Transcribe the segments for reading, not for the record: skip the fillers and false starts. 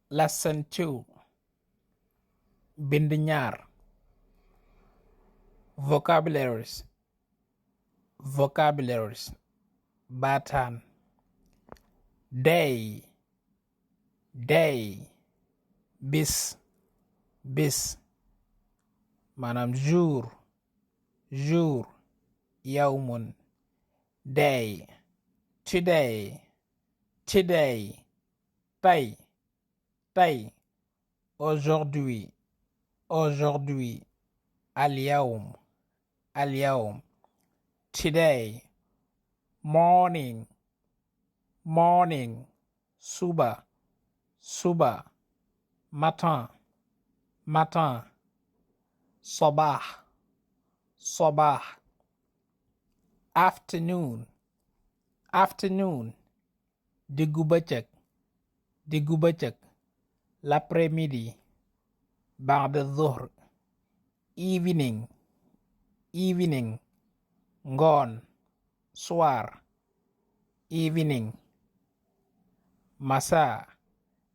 Lesson 2. Bind ñaar. Vocabularies. Vocabularies. Baataan. Day. Day. Bis. Bis. Maanaam jour. Jour. Yawmun. Day. Today. Today. Tey. Tey. Aujourd'hui. Aujourd'hui. Al-yawm. Al-yawm. Today. Morning. Morning. Suba. Suba. Matin. Matin. Sabah. Sabah. Afternoon. Afternoon. Diggu bëccëg. Diggu bëccëg. L'après-midi. Ba'da dhuhr. Evening. Evening. Ngoon. Soir. Evening. Masa.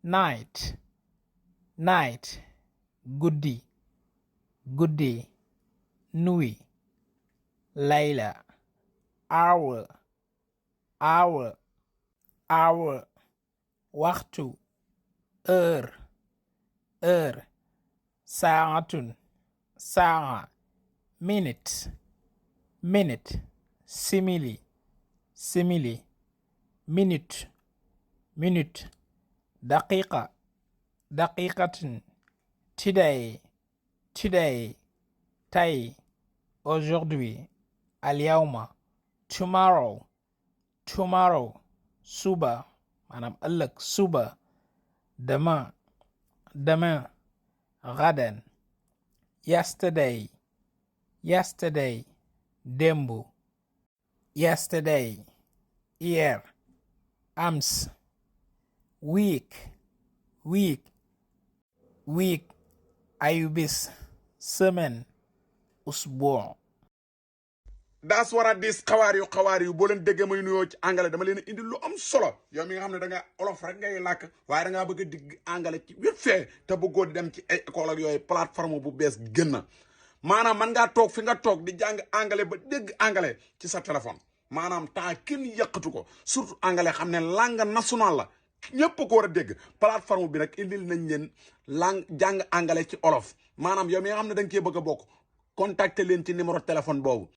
Night. Night. Guddi. Guddi. Nuit. Layla. Hour. Hour. Hour. Waxtu. Heure. Heure. Saatun. Saa. Minute. Minute. Simili. Simili. Minute. Minute. Daqiqa. Daqiqatun. Today. Today. Tey. Aujourd'hui. Al-yawma. Tomorrow. Tomorrow. Suba. Maanaam ëllëg. Suba. Demain. Demain. Gadan. Yesterday. Yesterday. Démb. Yesterday. Hier. Ams. Week. Week. Week. Ayubis. Semaine. Usbu. That's what I dis xawaar yu boo leen déggee may nuyoo ci anglais dama leen a indi lu am solo yow mi nga xam ne da nga olof rek ngay làkk waaye da ngaa bëgg a digg anglais ci wépp fee te bëggoo di dem ci ay école ak yooyu plateforme bu bees gën na maanaam man ngaa toog fi nga toog di jàng anglais ba dégg anglais ci sa téléphone maanaam temps kenn yàqatu ko surtout anglais xam ne langue nationale la ñëpp ko war a dégg plateforme bi nag indil nañ leen langue jàng anglais ci olof maanaam yow mi nga xam ne da nga cee bëgg a bokk contacter leen ci numéro téléphone boobu